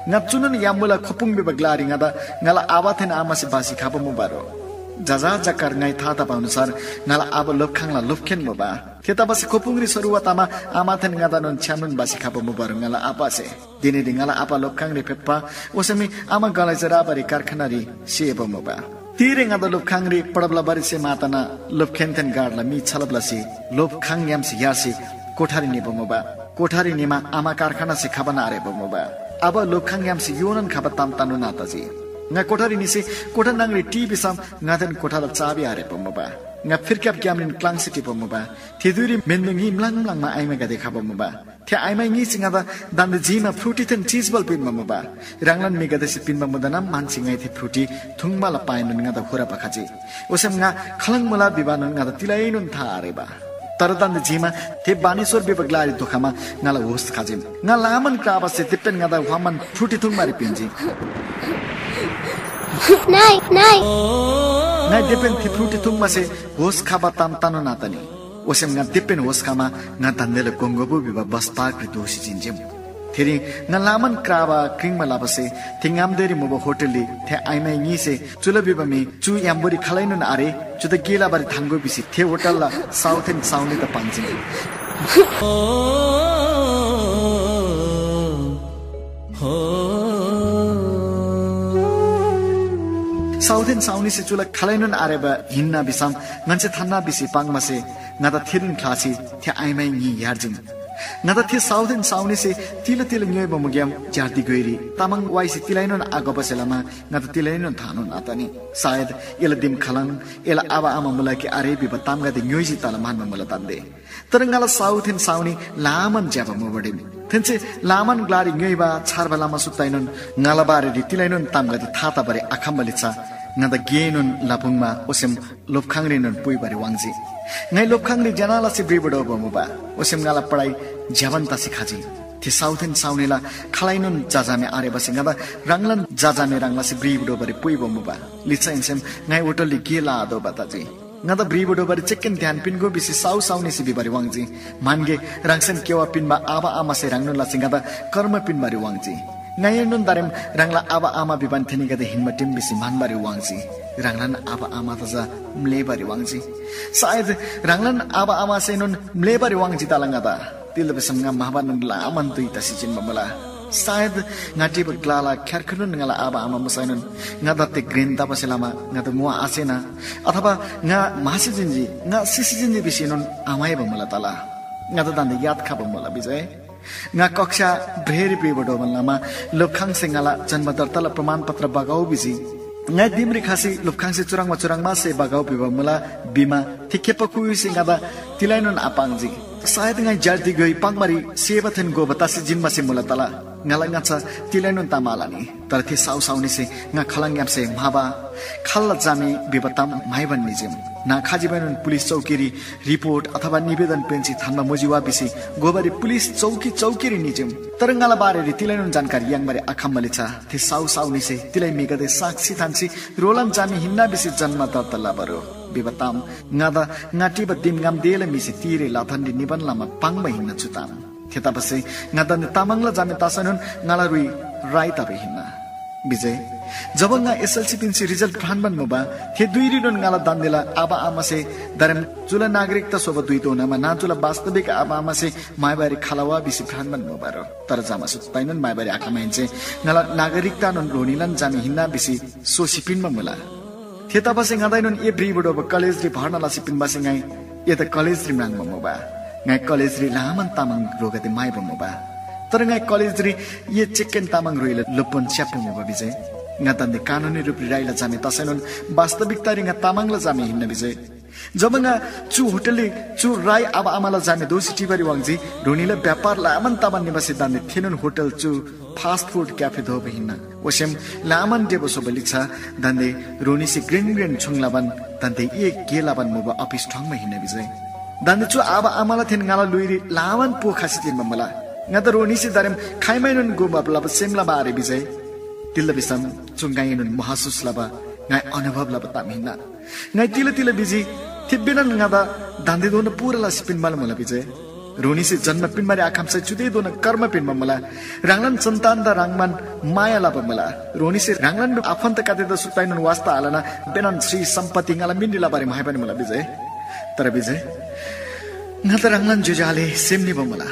ङा चुनोन याम्‍बुला खोपुङ भिबा ग्‍लारी ङादा ङाला आबाथेन आमासे भसी खबा मुबा रो। जजा जक्‍कर ङाइ था तबा अनुसार ङाला आबा लोप्‍खाङला लोप्‍खेन मुबा। थेतबासे खोपुङरी सरुवा तमा आमाथेन ङादानोन छ्‌यामनोन भसी खबा मुबा रो ङाला आबासे। धिनीरी ङाला आबा लोप्‍खाङरी फेप्‍बा, ओसे मी आमा गलैचा राबारी कारखानारी सिएबा मुबा। तिरे ङादा लोप्‍खाङरी पढब लबारी सेम आतना लोप्‍खेनथेन गाडला मी छलप लसी लोप्‍खाङग्‍यामसे यार्सी कोठारी निबा मुबा। कोठारी निमा आमा कारखानासे खबान आरेबा मुबा। आबा लोप्‍खाङग्‍यामसे योनान खबा ताम तनोन आतजी। ङा कोठारी निसी कोठा न्‍हङरी टी भिसम ङादेन कोठाला चाबी आरेबा मुबा। ङा फिर्क्‍याब ग्‍यामरीन क्‍लाङ्सी टिबा मुबा। थे धुइरी म्‍हेन्‍दो ङी म्‍लाङ म्‍लाङमा आइमागदे खबा मुबा। थे आइमा ङीसे ङादा दान्‍दे जिमा फ्रुटीथेन चिजबल पिन्‍बा मुबा। ह्राङलान म्‍हिगदेसे पिन्‍बा मुदानम म्‍हन्‍सी ङाइ थे फ्रुटी थुङ्बाला पाएनोन ङादा हुरबा खजी। ओसेम ङा खालङ मुला भिबानोन ङादा तिलाएनोन था आरेबा। तर दान्‍दे जिमा थे बानेश्‍वर भिबा ग्‍लारी धोखमा ङाला होस खजीम। ङा लामान क्राबासे तिप्‍पेन ङादा व्‍हामान फ्रुटी थुङ्बारी पिन्‍जी। नाइ, नाइ। ङाइ तिप्‍पेन थे फ्रुटी थुङ्बासे होस खबा ताम तनोन आतनी। ओसेम ङा तिप्‍पेन होस खमा ङा दान्‍देला गोङगोबु भिबा बस पार्करी दोःसी जिन्‍जीम। थेरी ङा लामान क्राबा क्रिङ्बा लबासे थे ङामदेरी मुबा होटलरी थे आइमाइ ङीसे चुला भिबा म्‍हि चु याम्‍बुरी खालैनोन आरे, चुदा गे लबारी थान्‍गो भिसी थे होटलला साउथेन साउनीदा पाङ्जीम। साउथेन साउनीसे चुला खालैनोन आरेबा हिन्‍ना भिसम ङन्‍से थान्‍ना भिसी पाङ्‌मासे ङादा थेरीन ख्‍लासी थे आइमाइ ङी यार्जिम। ङादा थे साउथेन साउनीसे तिला तिला ङ्‌योइबा मुग्‍याम ज्‍यार्ती ग्‍योइरी तामाङ वाइसे तिलाइनोन आघोबासे लमा ङादा तिलाइनोन थानोन आतनी। सायद एला दिम खालङ, एला आबा आमा मुला कि आरे भिबा तामगदे ङ्‌योइजी तला म्‍हन्‍बा मुला तान्‍दे। तर ङाला साउथेन साउनी लामान ज्‍यबा मुबा दिम। थेन्‍से लामान ग्‍लारी ङ्‌योइबा छार्बा लमा सुत्ताएनोन ङाला बारेरी तिलाइनोन तामगदे था तबारी आखम्‍बा लिच्‍छा ङादा गेएनोन लपुङ्‌मा ओसेम लोप्‍खाङरीनोन पुइबारी वाङ्‌जी। ङाइ लोप्‍खाङरी ज्‍यना लसी भ्रिबा ढोबा मुबा, ओसेम ङाला पढाइ ज्‍यबान तसी खजी। थे साउथेन साउनीला खालैनोन जजामे आरेबासे ङादा ह्राङलान जजामे ह्रङ् लसी भ्रिबा ढोबारी पुइबा मुबा। लिच्‍छाहेन्‍सेम ङाइ होटलरी गे लआतोःबा तजी। ङादा भ्रिबा ढोबारी चेक्‍केन ध्‍यान पिन्‍गो भिसी साउ साउनीसे भिबारी वाङ्‌जी। म्‍हन्‍गे, ह्राङसेन केवा पिन्‍बा आबा आमासे ह्राङनोन लसी ङादा कर्म पिन्‍बारी वाङ्‌जी। ङाइएनोन दारेम ह्राङला आबा आमा भिबान थेनीगदे हिन्‍बा टिम भिसी म्‍हन्‍बारी वाङ्‌जी। ह्राङलान आबा आमादा चा म्‍लेःबारी वाङ्‌जी। सायद ह्राङलान आबा आमासेनोन म्‍लेःबारी वाङ्‌जी तला ङादा। तिग्‍दा भिसम ङा म्‍हाबानोन लामान धुइ तसी जिन्‍बा मुला। सायद ङा टिबा ग्‍लाला ख्‍यार्खुनोन ङाला आबा आमा मुसैनोन ङादा ते घ्रेन तबासे लमा ङादा ङोआ आसेना, अथवा ङा म्‍हासी जिन्‍जी, ङा सिसी जिन्‍जी भिसीनोन आम्‍हाइबा मुला तला। ङादा दान्‍दे याद खबा मुला भिजै। ङा कक्षा ब्रेरी पेबा ढोबान लमा लोप्‍खाङसे ङाला जन्‍म दर्ताला प्रमाणपत्र बगौ भिजी। ङाइ दिमरी खसी लोप्‍खाङसे चुह्रङ्बा चुह्रङ्बा स्‍हे बगौ भिबा मुला भिमा थे खेप्‍बा कुयुसे ङादा तिलाइनोन आपाङ्जी। सायद ङाइ ज्‍यार्ती ग्‍योइ पाङ्‌बारी सेबाथेन गोबा तसी जिन्‍बासे मुला तला ङाला ङाच्‍छा तिलाइनोन ताम आलनी। तर थे साउसाउनीसे ङा खलङग्‍यामसे म्‍हाबा खाल्‍ला जामी भिबा ताम म्‍हाइबान निजीम। ना खजिबैनोन पुलिस चौकीरी रिपोर्ट अथवा निवेदन पेन्‍सी थान्‍बा मुजी वा भिसी गोबारी पुलिस चौकी चौकीरी निजीम। तर ङाला बारेरी तिलाइनोन जानकारी याङ्बारी आखम्‍बाले चा थे साउसाउनीसे तिलाइ म्‍हिगदे साक्षी थान्‍सी रोलन जामी हिन्‍ना भिसी जन्‍म दर्ता लबारो भिबा ताम ङादा ङा टिबा दिमग्‍याम देला म्‍हिसे तिरे लथानरी निबान लमा पाङ्बा हिन्‍ना चु ताम। थेतबासे ङा दान्‍दे तामाङला जामे तसैनोन ङाला रुइ राइ तबा हिन्‍ना। भिजै, जब ङा एसएलसी पिन्‍सी रिजल्ट भ्रान्‍बान मुबा, थे धुइरीनोन ङाला दान्‍देला आबा आमासे दारेम चुला नागरिकता स्‍होबा धुइधोनामा नाचुला वास्तविक आबा आमासे माइबारी खलावा भिसी भ्रान्‍बान मुबारो। तर जमा सुत्ताइनोन माइबारी आखमाहेन्‍से ङाला नागरिकतानोन ह्रोनीलान जामे हिन्‍ना भिसी सोसी पिन्‍बा मुला। थेतबासे ङादाएनोन ए भ्रिबा ढोबा कलेजरी भर्ना लसी पिन्‍बासे ङाइ एदा कलेजरी म्राङ्बा मुबा। ङाइ कलेजरी ल्‍हानान तामाङ ह्रोगदे म्‍हाइबा मुबा। तर ङाइ कलेजरी ए चेक्‍केन तामाङ ह्रोइला लोप्‍बान स्‍याप्‍बा मुबा भिजै। ङा दान्‍दे कानुनी रूपरी राइला जामे तसैनोन वास्तविकतारी ङा तामाङला जामे हिन्‍ना भिजै। जब ङा चु होटलरी चु राई आबा आमाला जामे दोसी टिबारी वाङ्‌जी, ह्रोनीला व्‍यापार ल्‍हानान तबान निबासे दान्‍दे थेनोन होटल चु फास्ट फुड क्‍याफे दोबा हिन्‍ना। ओसेम ल्‍हानान डेबा स्‍होबा लिच्‍छा दान्‍दे ह्रोनीसे घ्रेन घ्रेन छुङ लबान दान्‍दे ए गे लबान मुबा अफिस ठङमा हिन्‍ना भिजै। दान्‍दे चु आबा आमाला थेन ङाला ल्‍हुइरी ल्‍हानान पो खसी जिन्‍बा मुला। ङादा ह्रोनीसे दारेम खाइमाएनोन गोमाप लबा सेम लबा आरे भिजै। तिग्‍दा भिसम चु ङाइएनोन महसुस लबा, ङाइ अनुभव लबा ताम हिन्‍ना। ङाइ तिला तिला भिजी, थिब्‍बीनन ङादा दान्‍देधोना पूरा लसी पिन्‍बाला मुला भिजै। ह्रोनीसे जन्‍म पिन्‍बारी आखम्‍सै चुदेधोना कर्म पिन्‍बा मुला। ह्राङलान सन्‍तानदा ह्रङ्‌बान माया लबा मुला। ह्रोनीसे ह्राङलान आफन्‍तगदेदा सुत्ताएनोन वास्‍ता आलना बेनान श्री सम्‍पत्ति ङाला मिनरी लबारी म्‍हाइबान मुला भिजै। तर भिजै, ङादा ह्राङलान ज्‍योज्‍यो आले सेम निबा मुला।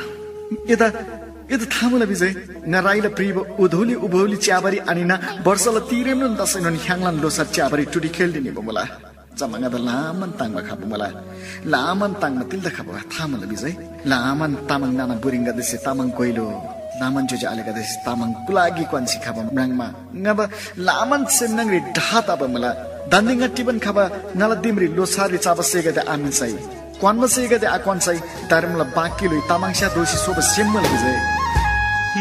एदा एदा था मुला भिजै, ङा राइला प्रिबा उधौली उभौली च्‍याबारी आनिना वर्षला तिरेमनोन तसैनोन ह्याङलान लोसार च्‍याबारी टुडी खेल्‍डी निबा मुला। जम्‍मा ङादा ल्‍हानान ताङ्‍बा खबा मुला। ल्‍हानान ताङ्‍बा तिल्‍दा खबा था मुला भिजै। ल्‍हानान तामाङ नाना बुरिङगदेसे तामाङ कोइलो, ल्‍हानान ज्‍योज्‍यो आलेगदेसे तामाङ कुलागी क्‍वान्‍सी खबा म्राङ्मा ङादा ल्‍हानान सेम न्‍हङरी ढाह तबा मुला। दान्‍दे ङा टिबान खबा ङाला दिमरी लोसाररी चबा स्‍हेगदे आमिन्‍सै क्‍वान्‍बा स्‍हेगदे आक्‍वान्‍सै दारेमला बाँकी ल्‍हुइ तामाङस्‍या दोःसी सोबा सेम मुला भिजै।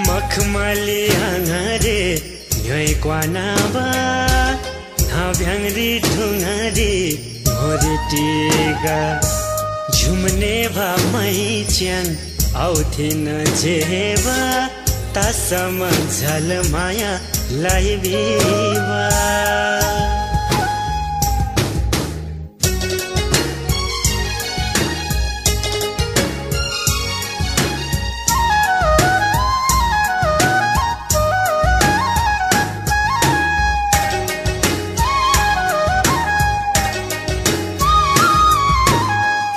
मखमली आङारे ङ्‌योइ क्‍वानाबा, नाभ्‍याङरी ठुङरी मोरी टिका, झुमने भामैं च्याङ औथिन जेबा, तासम झलमाया लाइबीबा।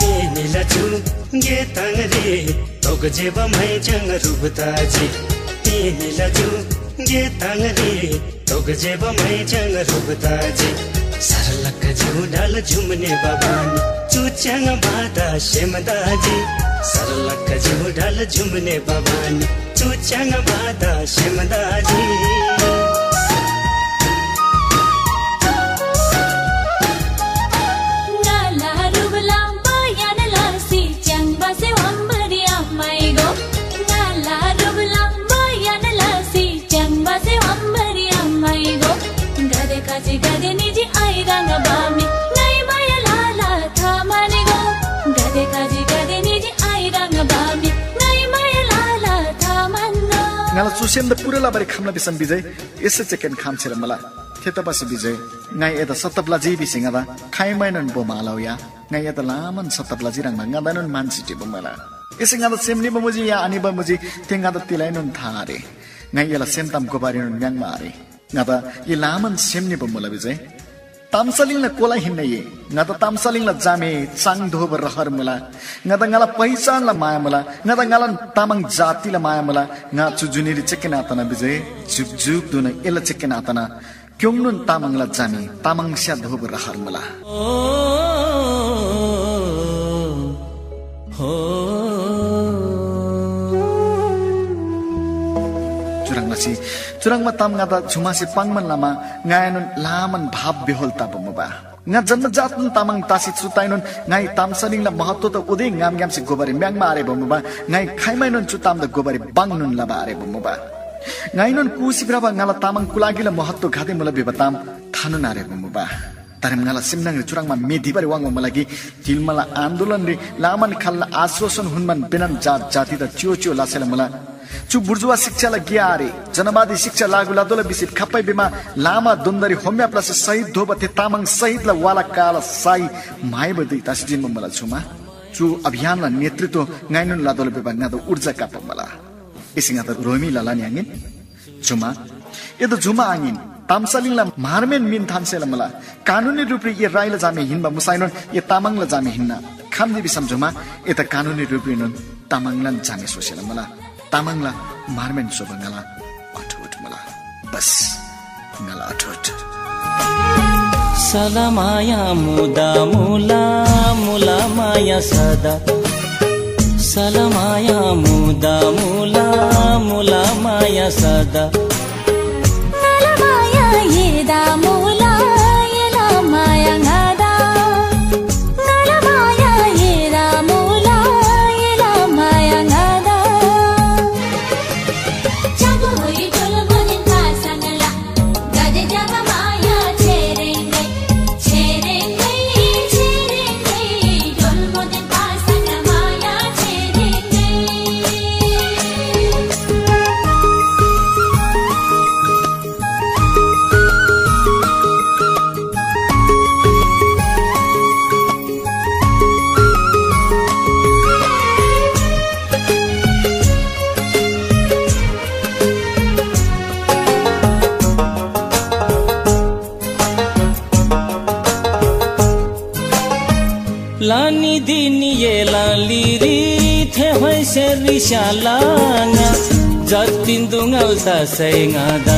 एनीला चु गे ताङरी जेबा म्‍हाइच्‍याङ ह्रुप ताजी, तिनीला जु गे ताङरी। तोग जेबा म्‍हाइच्‍याङ ह्रुप ताजी, सरलक्क जिउ ढाल झुमने बबान, चुच्‍याङ बादा सेम दाजी। सरलक्क जिउ ढाल झुमने बबान, चुच्‍याङ बादा सेम दाजी। ङाला ह्रुप लाम्‍बा यान लसी च्‍याङ्बासे वम्‍बरी आम्‍हाइगो। ङाला ह्रुप लाम्‍बा यान लसी च्‍याङ्बासे वम्‍बरी आम्‍हाइगो। गदे खजी गदे निजी आइरङ बामी, ङाइ माया लाला था मानेगो। गदे खजी गदे निजी आइरङ बामी, ङाइ माया लाला था मान्‍गो। ङाला चु सेमदा पुरा लबारी खम्‍ला भिसम भिजै, एसे चेकेन खाम छेर मला। थेतबासे भिजै, ङाइ एदा सत्तब लजी भिसी ङादा खाइमाएनोन बोमा आलौ या। ङाइ एदा लामान सत्तब लजी ह्रङ्‌बा ङादाएनोन मान्‍सी टिबा मुला। एसे ङादा सेम निबा मुजी या आनिबा मुजी, ते ङादा तिलाएनोन था आरे। ङाइ एला सेम ताम गोबारीनोन म्‍याङ्मा आरे। ङादा ए लामान सेम निबा मुला भिजै। तामसालिङला कोला हिन्‍ना ए। ङादा तामसालिङला जामे चाङ दोबा रहर मुला। ङादा ङाला पहिचानला माया मुला। ङादा ङाला तामाङ जातिला माया मुला। ङा चु जुनीरी चेकेन आतना भिजै। जुक जुक दुन एला चेकेन आतना। क्‍योङ्नोन तामाङला जानी, तामाङस्‍या धोब रहर मुला। चुह्रङ् लसी, चुह्रङ्बा ताम ङादा जुमासे पाङ्‌बान लमा ङाएनोन लामान भाव बेहोल तबा मुबा। ङा जन्‍मजातन तामाङ तसी चु ताइनोन ङाइ तामसालिङला महत्‍व त उदे ङामग्‍यामसे गोबारी म्‍याङ्बा आरेबा मुबा। ङाइ खाइमाएनोन चु तामदा गोबारी बाङनोन लबा आरेबा मुबा। ङाइनोन कुसी भ्रबा ङाला तामाङ कुलागीला महत्व गाते मुला भिबा ताम थानोन आरेबा मुबा। तर ङाला सिमनाङरी चुह्रङ्बा मे धिबारी वाङ्बा मुला कि तिलमाला आन्दोलनरी लामान खाल्ला आश्वासन हुन्‍बान बेनान जात जातिदा च्‍यो च्‍यो लसेला मुला। चु बुर्जुवा शिक्षाला गे आरे, जनवादी शिक्षा लागू लतोःला भिसी खप्‍पै भिमा लामा द्वन्द्वरी होम्‍याप लसी शहीद धोबा थे तामाङ शहीदला वाला काला साई म्‍हाइबा दुइ तसी जिन्‍बा मुला छुमा। चु अभियानला नेतृत्व ङाइनोन लतोःला भिबा ङादा ऊर्जा काप्‍बा मुला। एसे ङादा रोमी ललान याङ्गिन। जुमा, एदा जुमा आङिन, तामसालिङला म्‍हरमेन मिन थान्‍सेला मुला। कानुनी रूपरी ए राईला जामे हिन्‍बा मुसाइनोन ए तामाङला जामे हिन्‍ना। खम्‍जी भिसम जुमा, एदा कानुनी रूपरीनोन तामाङलान जामे स्‍होसेला मुला। तामाङला म्‍हरमेन स्‍होबा ङाला अठोट मुला। बस, ङाला अठोट। सलमाया मुदा मुला, मुला माया सदा। सलमाया मुदा मुला, मुला माया सदा। ङाला माया एदा मुला, एला माया ङादा। ङाला माया एदा मुला, एला माया ङादा। लानी दिनी ये लालीरी थे होइसे रिशालाङा जतिन दुङल तसै ङादा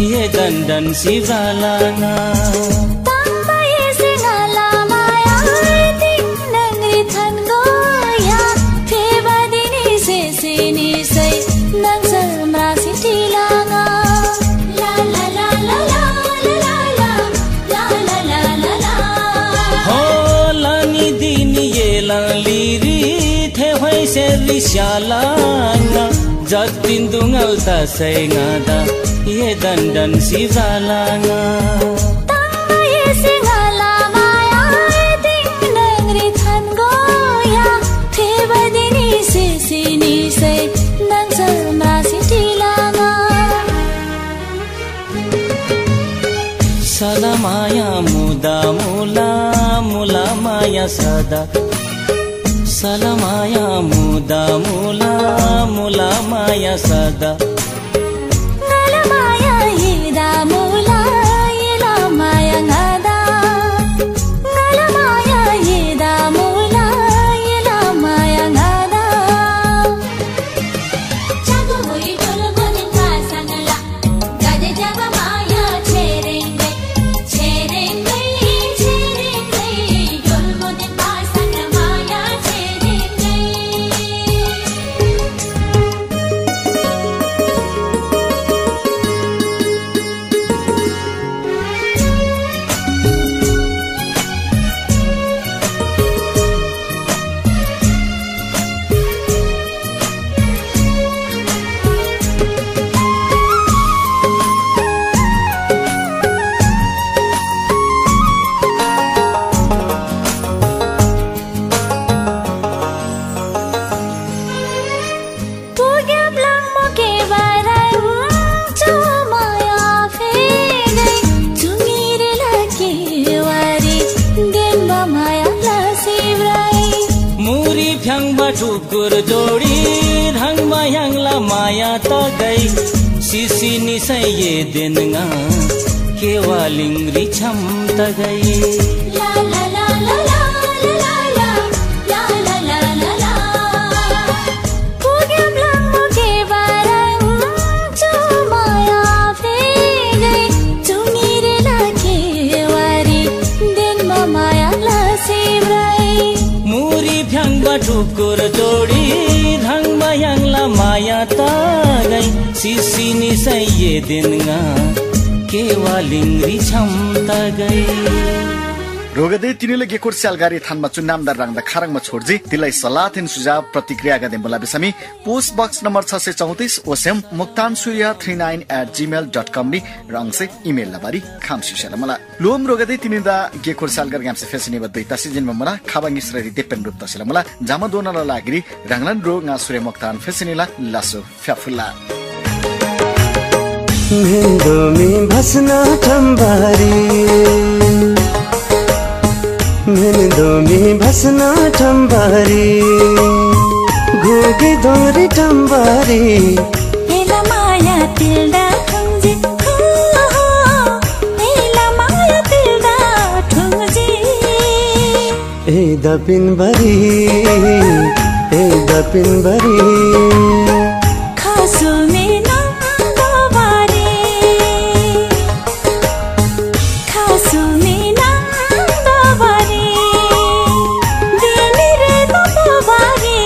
ये दण्डन सिजालाङा। ताम्बा येसे ङाला माया तिङ नङरी थन्‍गो या फेबा दिनी सेसे निसै नङसल म्रासी टिलाङा। ला ला ला ला ला ला ला ला ला ला ला ला ला। हो लानी दिनी ये लालीरी थे होइसे रिशालाङा जतिन दुङल तसै ङादा ये दण्डन सिजालाङा। ताङ्बा येसे ङाला माया तिङ नङरी थन्‍गो या फेबा दिनी सेसी निसै नङसल म्रासी टिलाङा। सलमाया मुदा मुला मुला माया सदा। सलमाया मुदा मुला मुला माया सदा। ङाला माया एदा मुला एला माया ङादा। ङाला माया एदा मुला एला माया ङादा। कुकुर जोडी ह्राङमा य्‍हाङला माया तगै, सिसी निसै एदेन ङा केवालिङरी छ्‌याम तगै। मुरी भ्‍याङ्बा टुकुर जोडी ह्राङमा य्‍हाङला माया तगै, सिसी निसै एदेन ङा केवालिङरी छ्‌याम तगै। रोगदे तिनीला गेकुर स्यालगारी थान्‍बा चु नामदार ह्राङदा खाह्रङ्बा छोड्जी, तिलाई सल्लाहदेन सुझाव प्रतिक्रियागदे मुला भिसमी पोस्ट बक्स नम्बर छ सय चौतिस, ओसेम मुक्तान Surya three nine eight Gmail dot com री ह्राङसे इमेल लबारी खाम सिसेला मुला। लोम रोगदे तिनीदा गेकुर स्यालगार ग्‍यामसे फेसी निबा दुई तसी जिन्‍बा मुला, खबा ङिस्ररी देप्‍पेन रुप तसेला मुला, जमादोनाला लागिरी ह्राङलान रो ङा सूर्य मुक्तान फेसी निला लासु फ्‍याफुल्‍ला। म्‍हेन्‍दो मी भस्‍ना ठम्‍बारी, म्‍हेन्‍दो मी भस्‍ना ठम्‍बारी, घुगे दोङरी ठम्‍बारी। एला माया तिल्‍दा ठुङ्जी, हो, हो, एला माया तिल्‍दा ठुङ्जी। एदा पिन्‍बारी, एदा पिन्‍बारी। खसुमे नन्दबारी, खसुमे नन्दबारी, दिलरे नन्दबारी।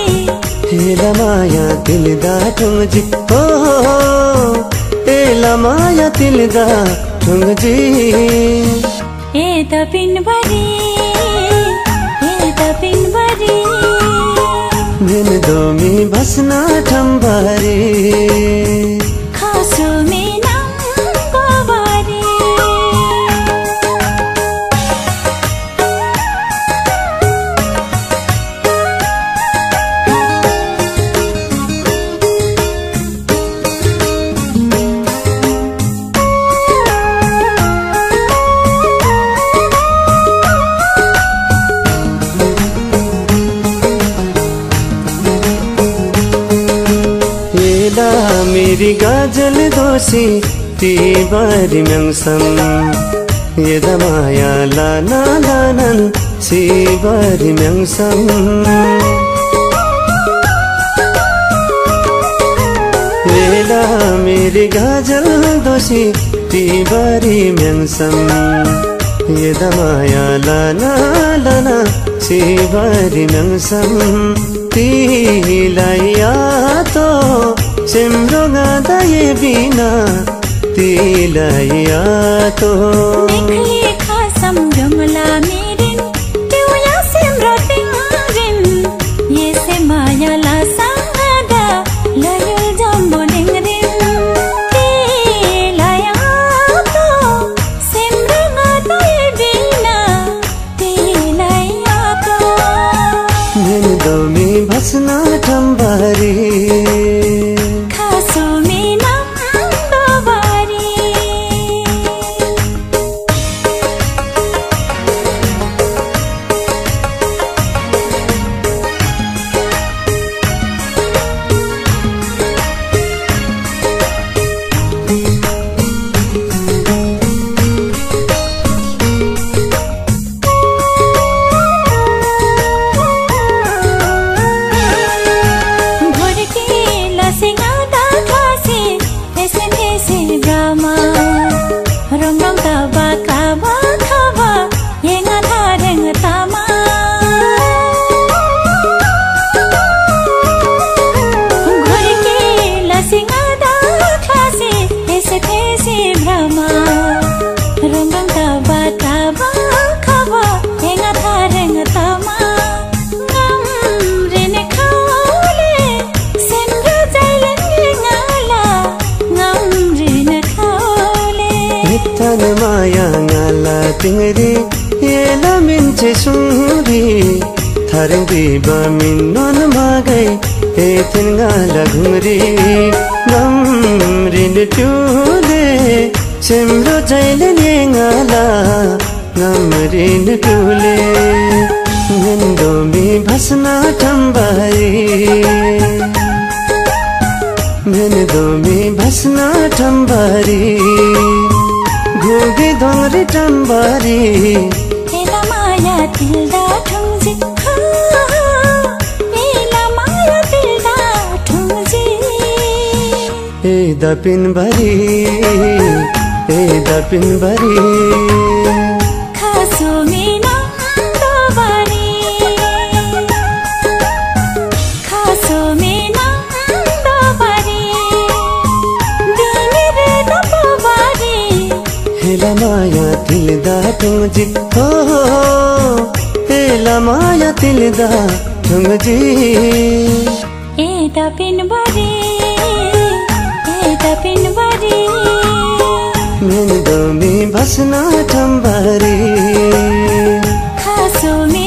एला माया तिल्‍दा ठुङ्जी, हो, हो, एला माया तिल्‍दा ठुङ्जी। एदा पिन्‍बारी, एदा पिन्‍बारी। म्‍हेन्‍दो मी भस्‍ना ठम्‍बारी। खसुमे नन्दबारी। एला मेरी गाजल दोसी ती बारी म्‍याङ्सम, एदा माया लाना लानान सी बारी म्‍याङ्सम। एला मेरी गाजल दोसी ती बारी म्‍याङ्सम, एदा माया लाना लाना सी बारी म्‍याङ्सम। तिलाई आतो सेम रोगादा ये बिना तिलाई आतो। निखली खासम ग्योमला मिरिन, ट्युया सेम रतिङरिन, येसे माया ला सांगादा लयुल जम्बो लिङरिन। तिलाई आतो सेम रोगादा ये बिना तिलाई आतो। म्‍हेन्‍दो मी भस्‍ना ठम्‍बारी। खसुमे नन्दबारी। भोर्के लसी ङादा ख्लासी, फेसे फेसे भ्रमा। रङ रङ तबा खबा खबा, ये ङा थारेङ तमा। भोर्के लसी ङादा ख्लासी, फेसे फेसे भ्रमा। रङ रङ तबा तबा खबा, ये ङा थारेङ तमा। ङामरीन खौले, सेम रोजाइलेन ङाला, ङामरीन खौले। भित्तन माया ङाला तिङरी, एला मिन्‍चे सुङरी। थारेङ बिबा मिन्‍नोन मागै, एथेन ङाला घुङरी। ङामरीन ट्युले, सेम रोजाइलेन ङाला। ङामरीन ट्युले। म्‍हेन्‍दोमी भस्‍ना ठम्‍बारी, म्‍हेन्‍दोमी भस्‍ना ठम्‍बारी, घुगी दोङरी ठम्‍बारी। एला माया तिल्‍दा ठुङ्‌जी, हो, एला माया तिल्‍दा ठुङ्‌जी। ए दपिनबारी, ए दपिनबारी। खसुमी नन्दोबारी, खसुमी नन्दोबारी, दिनी रे नन्दोबारी। हेला माया तिल्‍दा ठुङ्‌जी, हो, हो, हेला माया तिल्‍दा ठुङ्‌जी। ए दपिनबारी, ए दपिनबारी। म्‍हेन्‍दोमी भस्‍ना ठम्‍बारी। खसुमी